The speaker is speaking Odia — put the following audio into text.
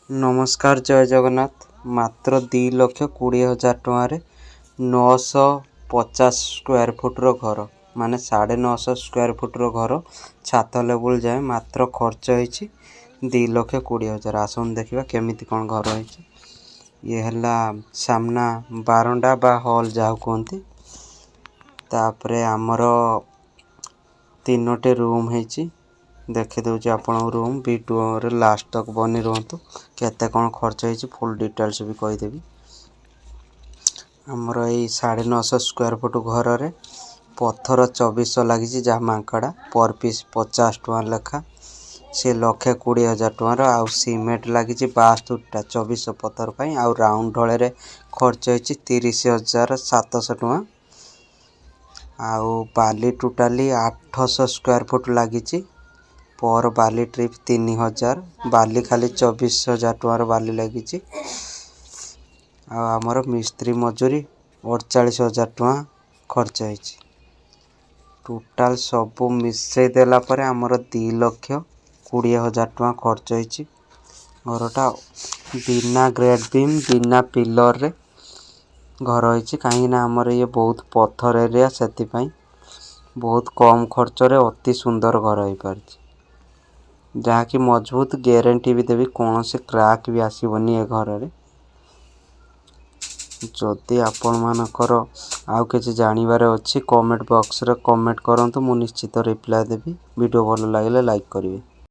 ନମସ୍କାର, ଜୟ ଜଗନ୍ନାଥ। ମାତ୍ର 2,20,000 ଟଙ୍କାରେ 950 ସ୍କୋୟାର ଫୁଟର ଘର, ମାନେ 950 ସ୍କୋୟାର ଫୁଟର ଘର ଛାତ ଲେବୁଲ ଯାଏଁ, ମାତ୍ର ଖର୍ଚ୍ଚ ହେଇଛି 2,20,000। ଆସନ୍ତୁ ଦେଖିବା କେମିତି କ'ଣ ଘର ହେଇଛି। ଇଏ ହେଲା ସାମ୍ନା ବାରଣ୍ଡା ବା ହଲ୍ ଯାହାକୁ କୁହନ୍ତି। ତାପରେ ଆମର ତିନୋଟି ରୁମ୍ ହେଇଛି। ଦେଖିଦେଉଛି ଆପଣଙ୍କ ରୁମ୍। ଭିଡ଼ିଓରେ ଲାଷ୍ଟ ତକ ବନି ରୁହନ୍ତୁ। କେତେ କ'ଣ ଖର୍ଚ୍ଚ ହେଇଛି, ଫୁଲ୍ ଡିଟେଲ୍ସ ବି କହିଦେବି। ଆମର ଏଇ 950 ସ୍କୋୟାର ଫୁଟ ଘରରେ ପଥର 2400 ଲାଗିଛି, ଯାହା ମାଙ୍କଡ଼ା ପର୍ ପିସ୍ 50 ଟଙ୍କା ଲେଖା, ସେ 1,20,000 ଟଙ୍କାର। ଆଉ ସିମେଣ୍ଟ ଲାଗିଛି 72ଟା 2400 ପଥର ପାଇଁ। ଆଉ ରାଉଣ୍ଡ ଢଳେଇରେ ଖର୍ଚ୍ଚ ହେଇଛି 30,700 ଟଙ୍କା। ଆଉ ବାଲି ଟୋଟାଲି 800 ସ୍କୋୟାର ଫୁଟ ଲାଗିଛି। ପର ବାଲି ଟ୍ରିପ୍ 3000। ବାଲି ଖାଲି 24,000 ଟଙ୍କାର ବାଲି ଲାଗିଛି। ଆଉ ଆମର ମିସ୍ତ୍ରୀ ମଜୁରୀ 48,000 ଟଙ୍କା ଖର୍ଚ୍ଚ ହେଇଛି। ଟୋଟାଲ ସବୁ ମିଶେଇ ଦେଲା ପରେ ଆମର 2,20,000 ଟଙ୍କା ଖର୍ଚ୍ଚ ହେଇଛି। ଘରଟା ବିନା ଗ୍ରେଡ୍ ବିମ୍, ବିନା ପିଲରରେ ଘର ହେଇଛି, କାହିଁକିନା ଆମର ଇଏ ବହୁତ ପଥର ଏରିଆ। ସେଥିପାଇଁ ବହୁତ କମ୍ ଖର୍ଚ୍ଚରେ ଅତି ସୁନ୍ଦର ଘର ହେଇପାରିଛି, ଯାହାକି ମଜବୁତ। ଗ୍ୟାରେଣ୍ଟି ବି ଦେବି, କୌଣସି କ୍ରାକ୍ ବି ଆସିବନି ଏ ଘରରେ। ଯଦି ଆପଣମାନଙ୍କର ଆଉ କିଛି ଜାଣିବାର ଅଛି, କମେଣ୍ଟ ବକ୍ସରେ କମେଣ୍ଟ କରନ୍ତୁ, ମୁଁ ନିଶ୍ଚିତ ରିପ୍ଲାଏ ଦେବି। ଭିଡ଼ିଓ ଭଲ ଲାଗିଲେ ଲାଇକ୍ କରିବେ।